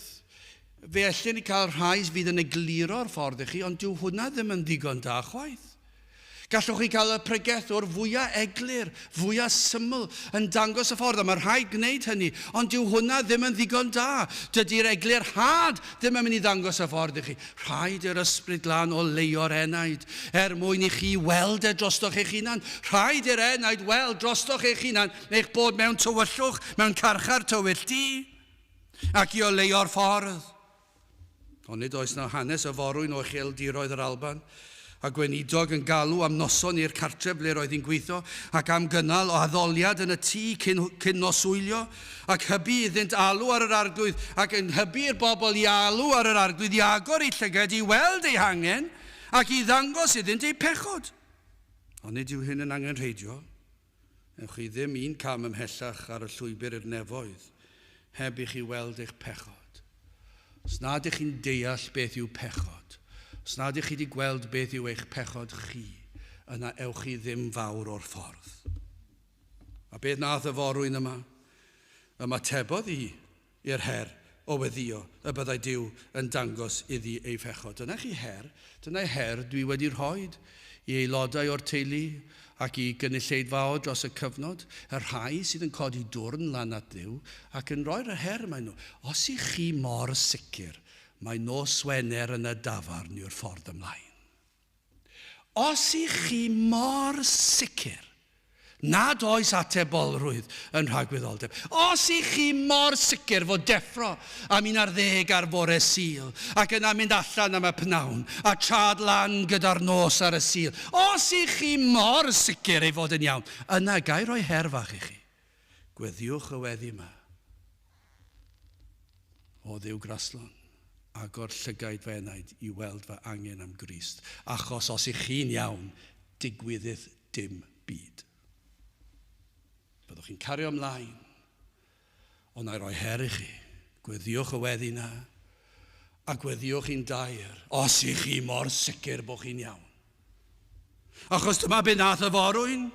[SPEAKER 1] Fe allen ni cael rhai fydd yn egluro'r ffordd i chi, ond dyw hwnna ddim yn ddigon da chwaith. Gallwch chi gael y pregethwr fwyaf eglur, fwyaf syml, yn dangos y ffordd, a mae rhaid gwneud hynny, ond dyw hwnna ddim yn ddigon da. Dydy'r eglurhad ddim yn mynd i ddangos y ffordd i chi. Rhaid i'r Ysbryd Glân oleuo'r enaid, er mwyn i chi weld e drostoch eich hunan. Rhaid i'r enaid weld drostoch eich hunan Eich bod mewn tywyllwch, mewn carchar tywyll du, ac i oleuo'r ffordd. Ond nid oes na hanes y forwyn o ucheldiroedd yr Alban, a gweinidog yn galw am noson i'r cartref ble roedd hi'n gweithio, ac am gynnal o addoliad yn y tŷ cyn, cyn noswylio, ac hybu iddynt alw ar yr Arglwydd, ac yn hybu i'r bobl i alw ar yr Arglwydd i agor eu llygaid i weld eu hangen, ac i ddangos iddynt eu pechod. Ond nid yw hyn yn angenrheidiol. Ewch chi ddim un cam ymhellach ar y llwybr i'r nefoedd heb i chi weld eich pechod. Os nad ych chi'n deall beth yw pechod, os nad ych chi wedi gweld beth yw eich pechod chi, yna ewch chi ddim fawr o'r ffordd. A beth nath y forwyn yma? Ymatebodd hi i'r her o weddïo y byddai Duw yn dangos iddi ei phechod. Dyna chi her, dyna her dwi wedi rhoid i aelodau o'r teulu ac i gynulleidfaoedd dros y cyfnod, y rhai sydd yn codi dwrn lan at Dduw ac yn rhoi'r her maen nhw. Os ych chi mor sicr mai nos Wener yn y dafarn yw'r ffordd ymlaen. Os ych chi mor sicr nad oes atebolrwydd yn rhagwyddoldeb, os ych chi mor sicr fod deffro am un ar ddeg ar fore Sul ac yna mynd allan am y pnawn a trad lan gyda'r nos ar y Sul, os ych chi mor sicr ei fod yn iawn, yna ga i roi her fach i chi. Gweddïwch y weddi yma. O Dduw graslon, agor llygaid fy enaid i weld fy angen am Grist, achos os ych chi'n iawn, digwyddith dim byd. Byddwch chi'n cario ymlaen, ond na i roi her i chi. Gweddïwch y weddi na, a gweddïwch i'n daer, os ych chi mor sicr bod chi'n iawn. Achos dyma be nath y forwyn.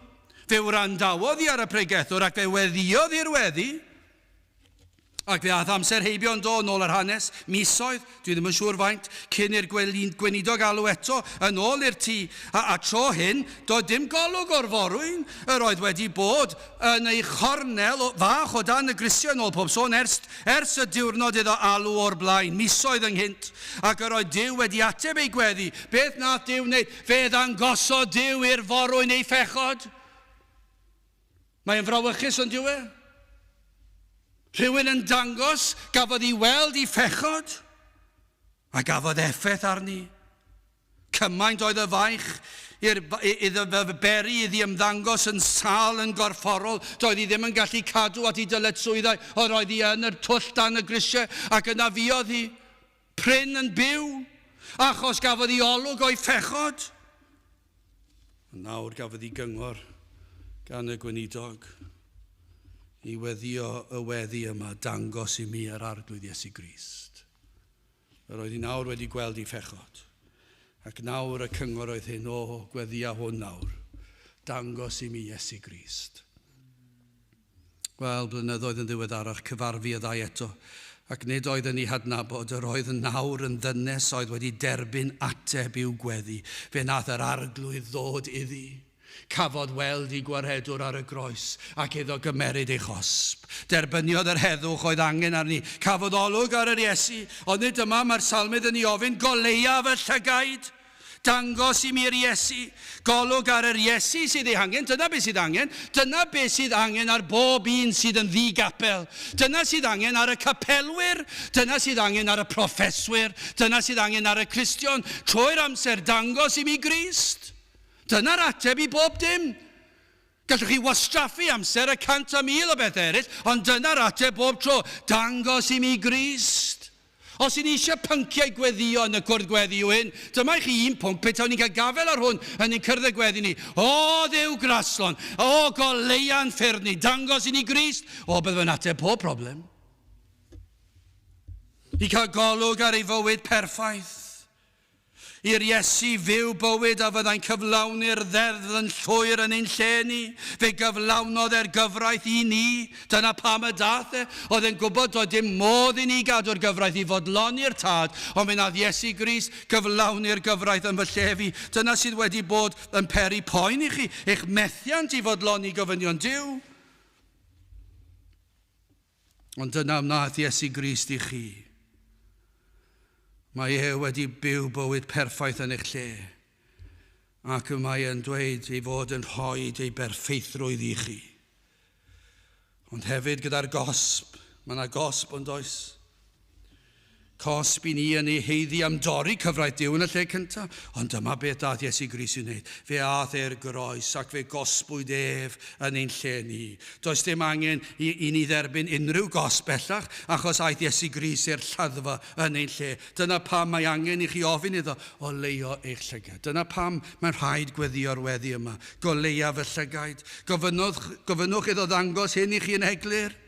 [SPEAKER 1] Fe wrandawodd hi ar y pregethwr ac fe weddïodd hi'r weddi. Ac fe aeth amser heibio yn do yn ôl yr hanes, misoedd, dwi ddim yn siŵr faint, cyn i'r gweinidog alw eto yn ôl i'r tŷ. A, a tro hyn, doedd dim golwg o'r forwyn, yr oedd wedi bod yn ei chornel o, fach o dan y grisiau yn ôl pob sôn ers, ers y diwrnod iddo alw o'r blaen, misoedd ynghynt. Ac yr oedd Duw wedi ateb ei gweddi. Beth nath Duw wneud? Fe ddangosodd Duw i'r forwyn ei phechod. Mae'n frawychus ond yw e? Rhywun yn dangos gafodd i weld i phechod a gafodd effaith arni. Cymaint oedd y faich i'r, iddo fe beri iddi ymddangos yn sâl yn gorfforol. Doedd hi ddim yn gallu cadw at ei dyletswyddau, ond roedd hi yn yr twll dan y grisiau ac yna fuodd hi prin yn byw, achos gafodd hi olwg o'i phechod. Ond nawr gafodd hi gyngor gan y gweinidog i weddio y weddi yma, dangos i mi yr Arglwydd Iesu Grist. Yr oedd hi nawr wedi gweld ei phechod. Ac nawr y cyngor oedd hyn, o, gweddia hwn nawr, dangos i mi Iesu Grist. Wel, blynyddoedd yn ddiweddarach, cyfarfu y ddau eto, ac nid oedd yn ei hadnabod, yr oedd yn nawr yn ddynes oedd wedi derbyn ateb i'w gweddi. Fe nath yr Arglwydd ddod iddi. Cafodd weld ei gwaredwr ar y groes ac iddo gymeryd ei chosb. Derbyniodd yr heddwch oedd angen arni. Cafodd olwg ar yr Iesu, ond nid dyma mae'r salmydd yn ei ofyn, goleuaf y llygaid. Dangos i mi'r Iesu. Golwg ar yr Iesu sydd ei hangen. Dyna beth sydd angen. Dyna beth sydd angen ar bob un sydd yn ddi-gapel. Dyna sydd angen ar y capelwyr. Dyna sydd angen ar y proffeswyr. Dyna sydd angen ar y Cristion. Trwy'r amser, dangos i mi Grist. Dyna'r ateb i bob dim. Gallwch chi wastraffu amser a 100,000 o bethau eraill, ond dyna'r ateb bob tro. Dangos i mi Grist. Os y'n ni eisiau pynciau gweddio yn y cwrdd gweddi yw hyn, dyma i chi un pwnc, petawn ni'n cael gafael ar hwn yn ein cyrdd y gweddi ni. O Dduw graslon, o goleua'n ffyrdd ni, dangos i ni Grist. O, bydd fe'n ateb pob problem. I cael golwg ar ei fywyd perffaith. I'r Iesu fyw bywyd a fyddai'n cyflawni'r ddeddf yn llwyr yn ein lle ni. Fe gyflawnodd e'r gyfraith i ni. Dyna pam y daeth e. Oedd e'n gwybod doedd dim modd i ni gadw'r gyfraith i fodloni'r Tad, ond fe wnaeth Iesu Grist gyflawni'r gyfraith yn fy lle fi. Dyna sydd wedi bod yn peri poen i chi, eich methiant i fodloni gofynion Duw. Ond dyna wnaeth Iesu Grist i chi. Mae e wedi byw bywyd perffaith yn eich lle, ac y mae e'n dweud ei fod yn rhoi ei berffeithrwydd i chi. Ond hefyd gyda'r gosb, mae yna gosb ond oes? Cosb i ni yn ei heiddi am dorri cyfraith Duw yn y lle cyntaf. Ond dyma beth daeth Iesu Grist i'w wneud. Fe aeth e'r groes ac fe gosbwyd ef yn ein lle ni. Does dim angen i, i ni dderbyn unrhyw gosb bellach, achos aeth Iesu Grist i'r lladdfa yn ein lle. Dyna pam mae angen i chi ofyn iddo oleuo eich llygad. Dyna pam mae'n rhaid gweddïo'r weddi yma. Goleuaf y llygaid. Gofynnodd, gofynnwch iddo ddangos hyn i chi yn eglur.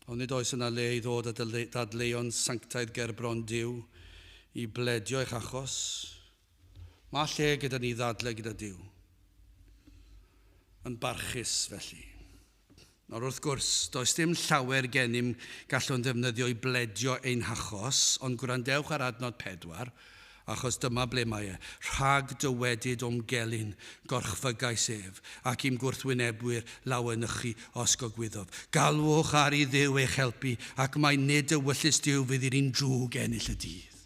[SPEAKER 1] Ond nid oes yna le i ddod â dadleuon sanctaidd gerbron Duw i bledio eich achos. Mae lle gyda ni ddadle gyda Duw. Yn barchus, felly. Nawr wrth gwrs, does dim llawer gennym gallwn ddefnyddio i bledio ein hachos, ond gwrandewch ar adnod 4, Achos dyma ble mae e, rhag dywedyd o'm gelyn, gorchfygais ef, ac i'm gwrthwynebwyr lawenychu os gogwyddof. Galwch ar i Dduw eich helpu, ac mai nid ewyllys Duw fydd i'r un drwg ennill y dydd.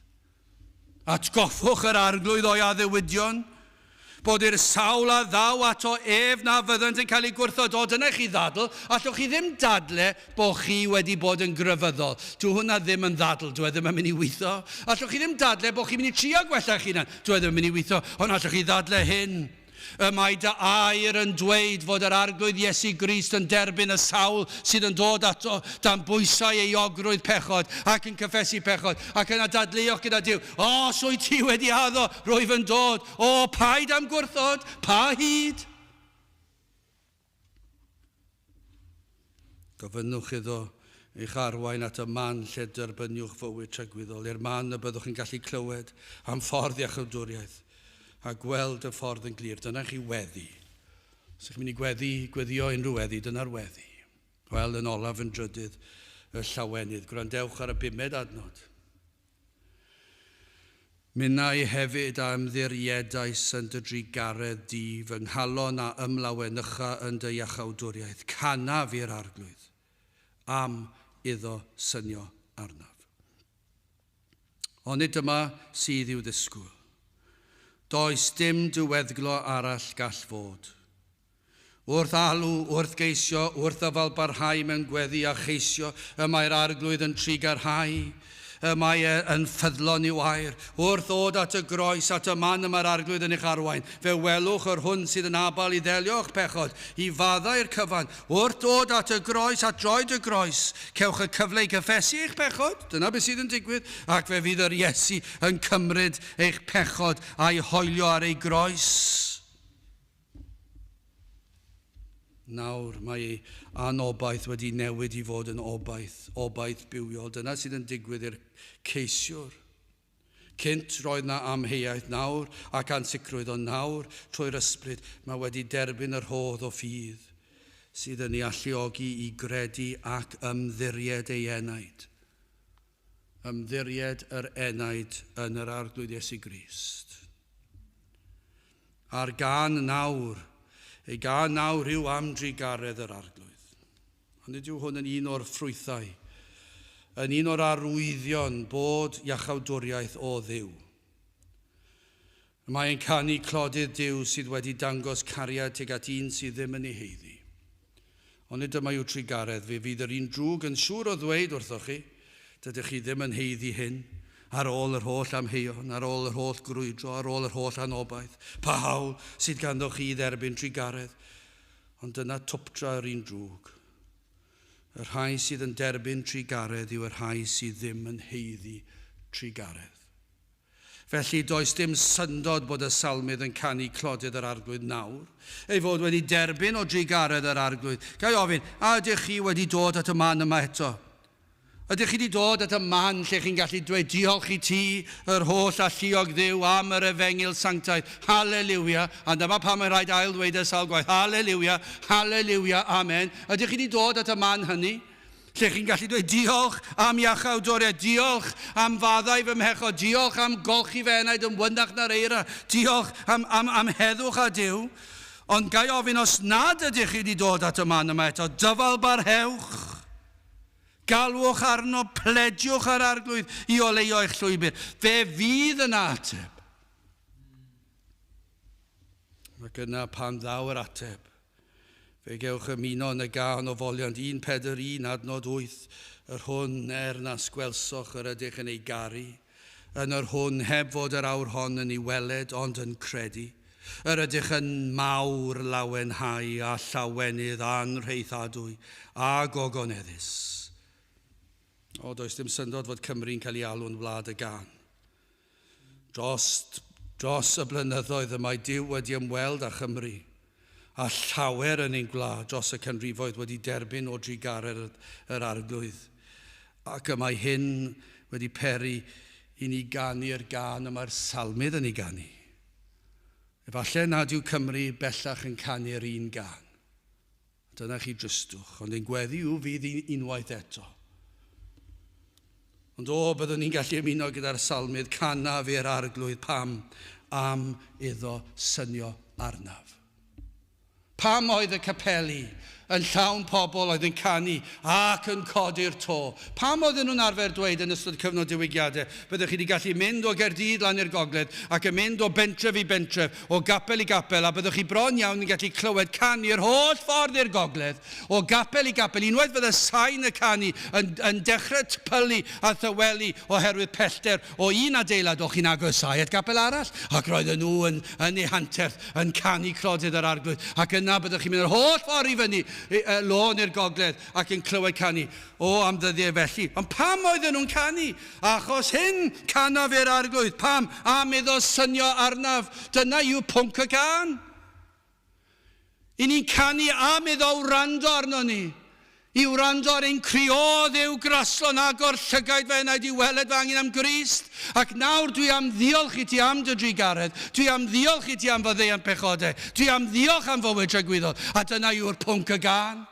[SPEAKER 1] Atgoffwch yr Arglwydd o'i addewidion, bod i'r sawl a ddaw ato ef na fyddant yn cael eu gwrthod. O, dyna i chi ddadl. Allwch chi ddim dadle bod chi wedi bod yn grefyddol. Dyw hwnna ddim yn ddadl, dyw e ddim yn mynd i weithio. Allwch chi ddim dadle bod chi'n mynd i trio gwella eich hunan. Dyw e ddim yn mynd i weithio. Ond allwch chi ddadle hyn. Y mae dy air yn dweud fod yr Arglwydd Iesu Grist yn derbyn y sawl sydd yn dod ato dan bwysau euogrwydd pechod ac yn cyffesu pechod, ac yna dadleuoch gyda Duw, Os wyt ti wedi addo, rwyf yn dod. O, paid â'm gwrthod, pa hyd? Gofynnwch iddo eich arwain at y man lle derbyniwch fywyd tragwyddol, i'r man y byddwch yn gallu clywed am ffordd iachawdwriaeth a gweld y ffordd yn glir. Dyna chi weddi. Os ydych chi'n mynd i gweddi, gweddio unrhyw weddi, dyna'r weddi. Wel, yn olaf yn drydydd, y llawenydd. Gwrandewch ar y bumed adnod. Minnau hefyd a ymddiriedais yn dy drugaredd di, fy nghalon a ymlawenycha yn dy iachawdwriaeth. Canaf i'r Arglwydd am iddo synio arnaf. Onid dyma sydd i'w ddisgwyl? Does dim diweddglo arall gall fod. Wrth alw, wrth geisio, wrth ddyfalbarhau mewn gweddi a cheisio, y mae'r Arglwydd yn trugarhau. Y mae e yn ffyddlon i'w air. Wrth ddod at y groes, at y man y mae'r Arglwydd yn eich arwain, fe welwch yr hwn sydd yn abal i ddelio â'ch pechod, i faddau'r cyfan. Wrth ddod at y groes, at droed y groes, cewch y cyfle i gyffesu eich pechod. Dyna beth sydd yn digwydd, ac fe fydd yr Iesu yn cymryd eich pechod a'i hoelio ar ei groes. Nawr mae ei anobaith wedi newid i fod yn obaith, obaith bywiol. Dyna sydd yn digwydd i'r ceisiwr. Cynt roedd na amheuaeth, nawr ac ansicrwydd, ond nawr, trwy'r Ysbryd, mae wedi derbyn y rhodd o ffydd sydd yn ei alluogi i gredu ac ymddiried ei enaid. Ymddiried yr enaid yn yr Arglwydd Iesu Grist. A'r gân nawr, ei gân nawr yw am drugaredd yr Arglwydd. Ond nid yw hwn yn un o'r ffrwythau, yn un o'r arwyddion bod iachawdwriaeth o Dduw. Mae e'n canu clodydd Duw sydd wedi dangos cariad tuag at un sydd ddim yn ei haeddu. Ond nid dyma yw trugaredd, fe fydd yr un drwg yn siŵr o ddweud wrthoch chi, dydych chi ddim yn haeddu hyn, ar ôl yr holl amheuon, ar ôl yr holl grwydro, ar ôl yr holl anobaith, pa hawl sydd ganddoch chi i dderbyn trugaredd? Ond dyna twpdra yr un drwg. Y rhai sydd yn derbyn trugaredd yw y rhai sydd ddim yn haeddu trugaredd. Felly, does dim syndod bod y salmydd yn canu clodydd yr Arglwydd nawr, ei fod wedi derbyn o drugaredd yr Arglwydd. Ga i ofyn, a ydych chi wedi dod at y man yma eto? Ydych chi wedi dod at y man lle chi'n gallu dweud diolch i ti, yr holl alluog Dduw, am yr efengyl sanctaidd? Haleliwia! A dyma pam mae'n rhaid ail ddweud e sawl gwaith. Haleliwia! Haleliwia! Amen! Ydych chi wedi dod at y man hynny? Lle chi'n gallu dweud diolch am iachawdwriaeth, diolch am faddau fy mhechod, diolch am golchi fy enaid yn wynach na'r eira, diolch am, am, am heddwch â Duw. Ond ga i ofyn os nad ydych chi wedi dod at y man yma eto, dyfal barhewch. Galwch arno, plediwch ar Arglwydd i oleuo eich llwybr. Fe fydd yna ateb. Ac yna pan ddaw yr ateb, Fe gewch ymuno yn y gân o foliant 1 Pedr 1 adnod 8, yr hwn er nas gwelsoch yr ydych yn ei garu, yn yr hwn heb fod yr awr hon yn ei weled ond yn credu, yr ydych yn mawr lawenhau â llawenydd anrheithadwy a gogoneddus. O, does dim syndod fod Cymru'n cael ei alw'n wlad y gân. Dros, dros y blynyddoedd y mae Duw wedi ymweld â Chymru, a llawer yn ein gwlad dros y canrifoedd wedi derbyn o drugaredd yr Arglwydd. Ac y mae hyn wedi peri i ni ganu'r gân y mae'r salmydd yn ei ganu. Efallai nad yw Cymru bellach yn canu'r un gân. Dyna chi dristwch, ond ein gweddi yw fydd unwaith eto. Ond o, byddwn ni'n gallu ymuno gyda'r salmydd, canaf i'r Arglwydd pam am iddo synio arnaf. Pam oedd y capeli yn llawn pobl oedd yn canu ac yn codi'r to? Pam oedden nhw'n arfer dweud yn ystod cyfnod diwygiadau, byddech chi wedi gallu mynd o Gaerdydd lan i'r gogledd ac yn mynd o bentref i bentref, o gapel i gapel, a byddwch chi bron iawn yn gallu clywed canu yr holl ffordd i'r gogledd, o gapel i gapel. Unwaith fydde sain y canu yn, yn dechrau tpylu a thywelu oherwydd pellter o un adeilad, o'ch chi'n agosáu at gapel arall, ac roedden nhw yn, yn eu hanterth yn canu clodydd yr Arglwydd. Ac yna byddwch chi'n mynd yr holl ffordd i fyny y lôn i'r gogledd ac yn clywed canu. O, am ddyddiau felly. Ond pam oedden nhw'n canu? Achos hyn canaf i'r Arglwydd. Pam? Am iddo synio arnaf. Dyna yw pwnc y gân. I ni'n canu am iddo wrando arno ni. I wrando ar ein cri, O Dduw graslon, agor llygaid fy enaid i weled fy angen am Grist. Ac nawr dwi am ddiolch i ti am dy drugaredd. Dwi am ddiolch i ti am faddeuant pechodau. Dwi am ddiolch am fywyd tragwyddol. A dyna yw'r pwnc y gân.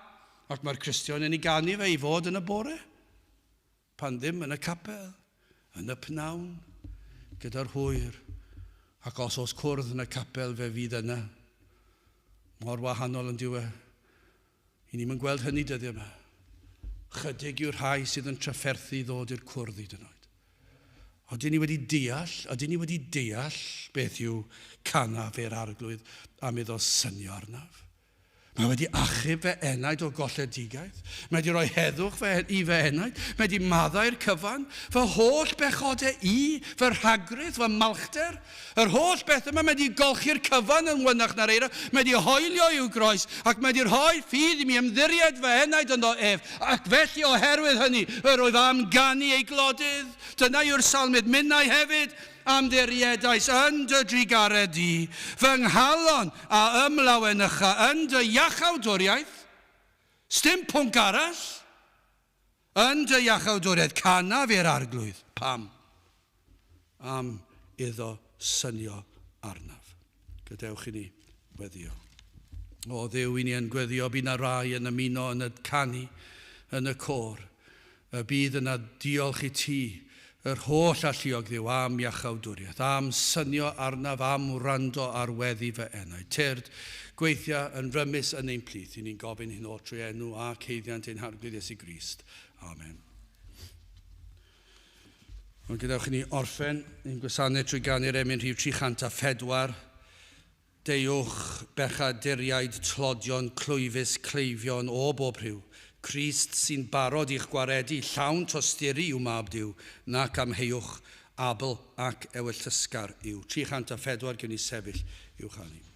[SPEAKER 1] Ac mae'r Cristion yn ei ganu fe i fod yn y bore, pan ddim yn y capel, yn y pnawn, gyda'r hwyr, ac os oes cwrdd yn y capel fe fydd yna. Mor wahanol yn diwe. I ni'n gweld hynny dyddiau yma. Chydig yw'r rhai sydd yn trafferthu ddod i'r cwrdd hyd yn oed. Oedden ni wedi deall, oedden ni wedi deall beth yw canaf i'r arglwydd am iddo synio arnaf. Mae wedi achub fy enaid o golledigaeth. Mae wedi rhoi heddwch i fy enaid. Mae wedi maddau'r cyfan. Fy holl bechodau i, fy rhagrith, fy malchder. Yr holl beth yma, mae wedi golchi'r cyfan yn wynach na'r eira. Mae wedi hoelio i'w groes ac mae wedi rhoi ffydd i mi ymddiried fy enaid ynddo ef. Ac felly oherwydd hynny, yr oedd am ganu ei glodydd. Dyna yw'r salmydd minnau hefyd ymddiriedais yn dy drugaredd di, fy nghalon a ymlawenycha yn dy iachawdwriaeth. Sdim pwnc arall. Yn dy iachawdwriaeth, canaf i'r arglwydd. Pam? Am iddo synio arnaf. Gadewch i ni weddio. O Dduw, i ni yn gweddio, bydd na rai yn ymuno yn y canu, yn y côr. Y bydd yna diolch i ti, yr holl alluog Dduw am iachawdwriaeth, am synio arnaf, am wrando ar weddi fy enau. Tyrd, gweithio yn rymus yn ein plith. I ni'n gofyn hyn oll trwy enw a ceiddiant ein Harglwydd Iesu Grist. Amen. Ond gadewch i ni orffen ein gwasanaeth trwy ganu'r emyn rhif 304. Deuwch bechaduriaid tlodion, clwyfus, cleifion o bob rhyw. Crist sy'n barod i'ch gwaredu, llawn tosturi yw mab Duw, nac amheuwch, abl ac ewyllysgar yw. 304 gen i sefyll i'w chanu.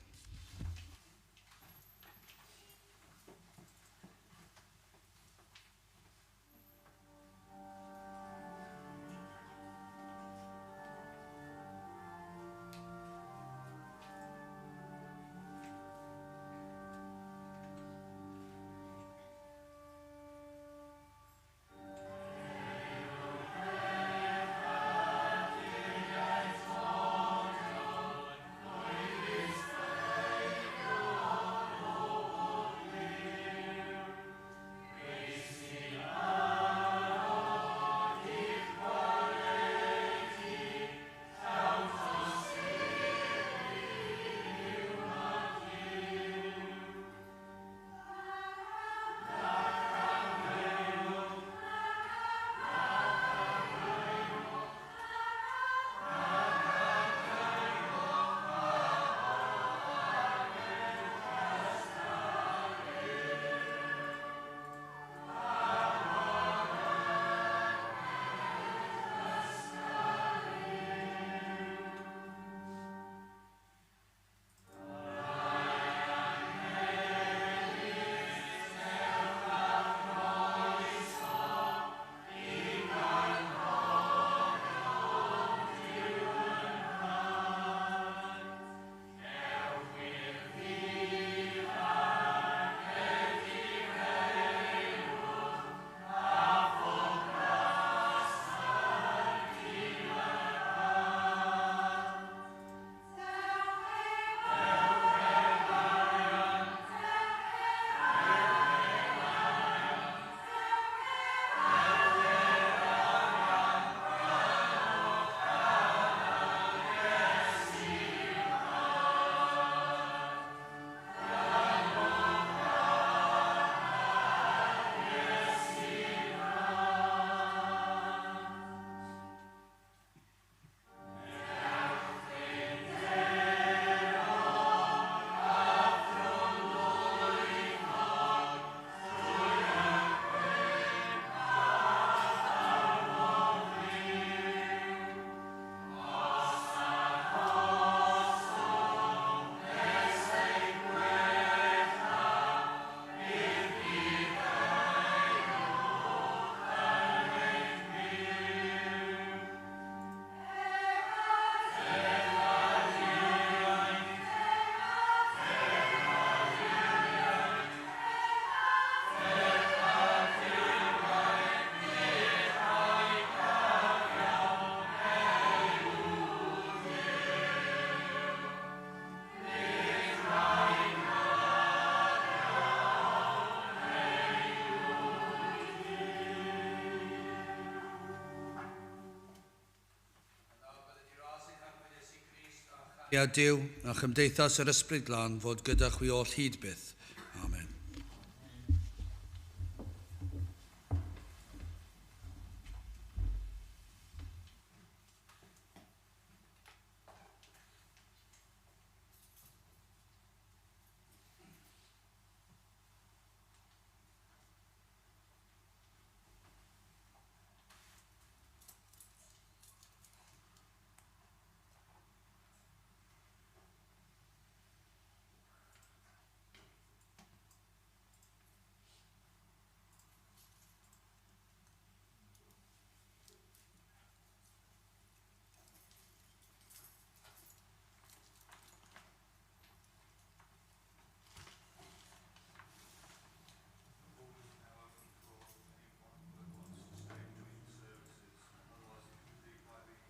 [SPEAKER 1] A Duw a chymdeithas yr Ysbryd Glân fod gyda chwi oll hyd byth.